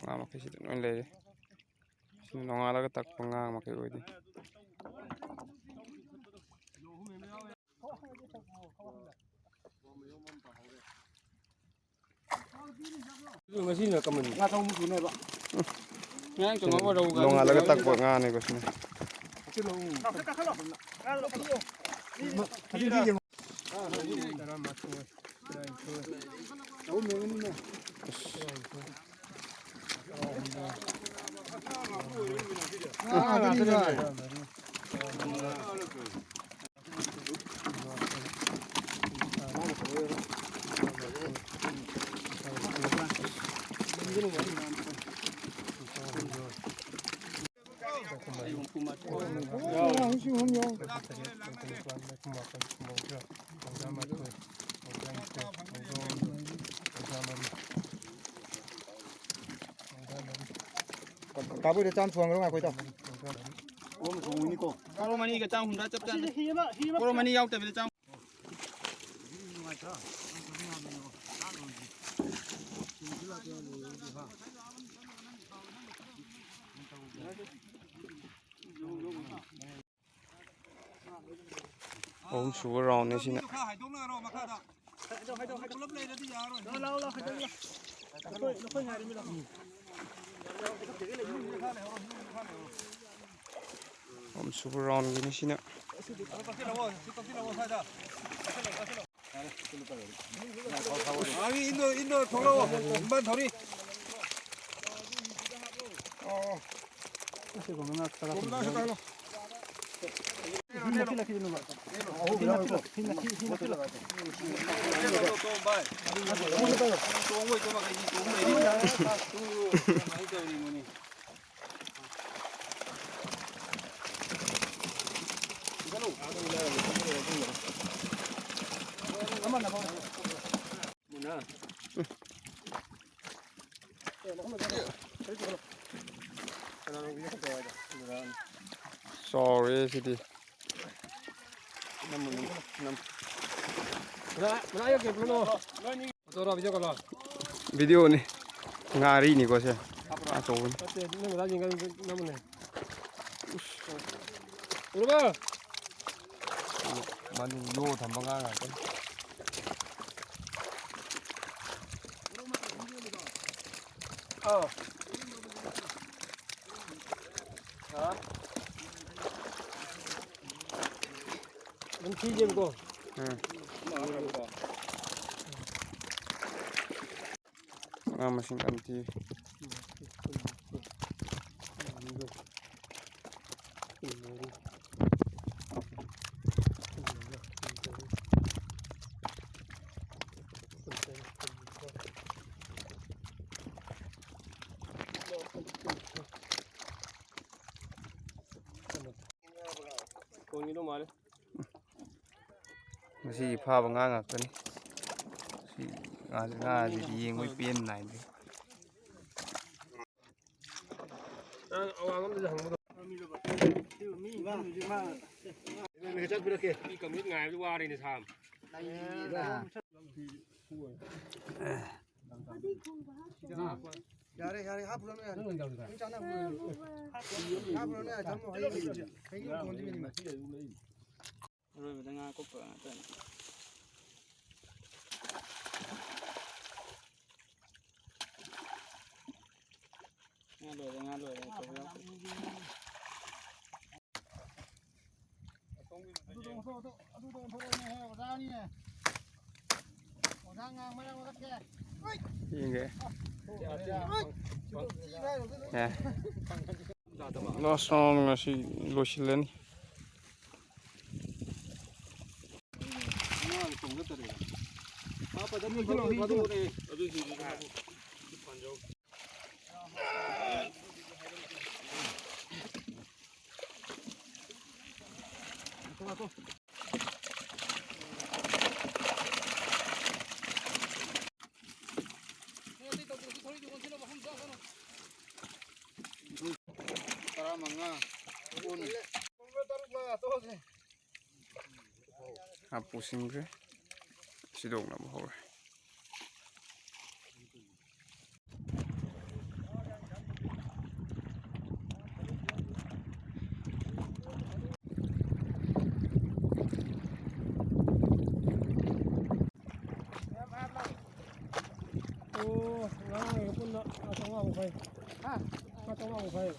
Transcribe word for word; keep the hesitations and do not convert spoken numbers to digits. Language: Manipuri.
ꯉꯥ ꯃꯈꯩꯁꯤꯗ ꯂꯣꯏ ꯂꯩꯔꯦ꯫ ꯁꯤꯅ ꯅꯣꯡꯉꯥꯜꯂꯒ ꯇꯛꯄ ꯉꯥ ꯃꯈꯩ ꯑꯣꯏꯗꯣꯏꯅꯤ꯫ ꯉꯁꯤꯅ ꯀꯃꯟ ꯉꯥ ꯊꯣꯡꯕ ꯄꯨꯅꯦꯕ꯫ ꯉꯔꯥꯡ ꯆꯪꯉꯛꯄ ꯔꯧꯒ ꯅꯣꯡꯉꯥꯜꯂꯒ ꯇꯛꯄ ꯉꯥꯅꯦꯀꯣ ꯁꯤꯅ꯫ ꯇꯔꯥꯃꯥꯊꯣꯏ, ꯇꯔꯥꯅꯤꯊꯣꯏ, ꯇꯔꯥꯍꯨꯝꯗꯣꯏ꯫ ꯉꯥ ꯉꯥꯛꯇꯅꯤ ꯚꯥꯏ꯫ ꯀꯥꯕꯨꯏꯗ ꯆꯥꯝ ꯊꯣꯡꯈ꯭ꯔꯣ ꯉꯥꯏꯈꯣ ꯏꯇꯥꯎ꯫ ꯀꯣꯔꯣ ꯃꯅꯤꯒ ꯆꯥꯝ ꯍꯨꯝꯗ꯭ꯔꯥ ꯆꯞ ꯆꯥꯅ꯫ ꯀꯣꯔꯣ ꯃꯅꯤ ꯌꯥꯎꯗꯕꯤꯗ ꯆꯥꯝ꯫ ꯑꯍꯨꯝꯁꯨꯕ ꯔꯥꯎꯟꯅꯤ ꯁꯤꯅ꯫ ꯑꯍꯨꯝꯁꯨꯕ ꯔꯥꯎꯟꯒꯤꯅꯤ ꯁꯤꯅ꯫ ꯏꯟꯗꯣ, ꯏꯟꯗꯣ ꯊꯣꯛꯂꯛꯑꯣ꯫ ꯏꯝꯕꯥꯟ ꯊꯧꯔꯤ꯫ ꯆꯥꯎꯔꯦ ꯁꯤꯗꯤ꯫ ꯅꯝꯃꯨ, ꯅꯝꯃꯨ, ꯅꯝꯃꯨ꯫ ꯃꯅꯥ, ꯃꯅꯥ ꯌꯣꯛꯀꯦ, ꯄꯨꯔꯛꯑꯣ꯫ ꯐꯣꯇꯣꯔꯣ, ꯚꯤꯗꯤꯑꯣ ꯀꯣꯜꯂꯣ? ꯚꯤꯗꯤꯑꯣꯅꯤ꯫ ꯉꯥꯔꯤꯅꯤꯀꯣ ꯁꯦ꯫ ꯑꯆꯧꯕꯅꯤ꯫ ꯅꯠꯇꯦ, ꯅꯣꯏ ꯃꯅꯥ ꯌꯦꯡꯒ ꯅꯝꯃꯨꯅꯦ꯫ ꯎꯔꯕꯣ? ꯃꯅꯨꯡ ꯌꯣ ꯊꯝꯕ ꯉꯥ ꯉꯥꯛꯇꯅꯤ꯫ ꯑꯥ꯫ ꯍꯥ? ꯑꯗꯨꯝ ꯊꯤꯖꯦꯕꯀꯣ꯫ ꯎꯝ꯫ ꯉꯥ ꯃꯁꯤꯡ ꯀꯟꯅ ꯊꯤꯔꯤ꯫ ꯈꯣꯡꯒꯤꯗꯣ ꯃꯥꯜꯂꯦ꯫ ꯉꯁꯤꯒꯤ ꯐꯥꯕ ꯉꯥ ꯉꯥꯛꯇꯅꯤ꯫ ꯁꯤ ꯉꯥ-, ꯉꯥꯁꯤꯗꯤ ꯌꯦꯡꯕꯩ ꯄꯦꯟ ꯅꯥꯏꯗꯦ꯫ ꯅꯪ ꯑꯋꯥꯡ ꯑꯃꯗꯁꯨ ꯍꯪꯕꯗꯣ꯫ ꯃꯤ ꯀꯃꯤꯠ ꯉꯥꯏꯕꯗ ꯋꯥꯔꯦꯅꯦ, ꯁꯥꯝ꯫ ꯌꯥꯔꯦ, ꯌꯥꯔꯦ, ꯍꯥꯞꯄꯨꯔꯅꯨ, ꯌꯥꯔꯦ꯫ ꯃꯤ ꯆꯥꯅꯕ ꯂꯣꯏꯔꯦ꯫ ꯍꯥꯞꯄꯨꯔꯅꯨ, ꯌꯥꯔꯦ, ꯊꯝꯃꯣ, ꯍꯌꯦꯡ, ꯍꯌꯦꯡ ꯊꯣꯡꯗꯣꯏꯅꯤ꯫ ꯑꯔꯣꯏꯕꯗ ꯉꯥ ꯀꯨꯞꯄ ꯉꯥꯛꯇꯅꯤ꯫ ꯉꯥ ꯂꯣꯏꯔꯦ, ꯉꯥ ꯂꯣꯏꯔꯦ, ꯑꯆꯧꯕ ꯌꯥꯎꯗ꯭ꯔꯦ꯫ ꯑꯗꯨꯗꯣ ꯑꯣꯟꯊꯣꯛ-, ꯑꯗꯨ-, ꯑꯗꯨꯗꯣ ꯑꯣꯟꯊꯣꯔꯛꯑꯣꯅꯦꯍꯦ, ꯑꯣꯖꯥꯅꯤꯅꯦ꯫ ꯑꯣꯖꯥ ꯉꯥꯡꯕ ꯅꯪ ꯑꯣꯜꯂꯛꯀꯦ꯫ ꯌꯦꯡꯒꯦ꯫ ꯑꯦ꯫ Last round ꯉꯁꯤ ꯂꯣꯏꯁꯤꯜꯂꯅꯤ꯫ ꯇꯔꯥꯃꯉꯥ, ꯀꯨꯟ꯫ ꯍꯥꯞꯄꯨ ꯁꯤꯡꯈ꯭ꯔꯦ꯫ ꯁꯤꯗꯣꯛꯅꯕ ꯍꯧꯔꯦ꯫ ꯑꯣ, ꯉꯔꯥꯡꯒꯤꯒ ꯄꯨꯟꯅ ꯉꯥ ꯆꯥꯝꯃꯉꯥꯃꯨꯛ ꯐꯥꯏ꯫ ꯍꯥ? ꯉꯥ ꯆꯥꯝꯃꯉꯥꯃꯨꯛ ꯐꯥꯏ꯫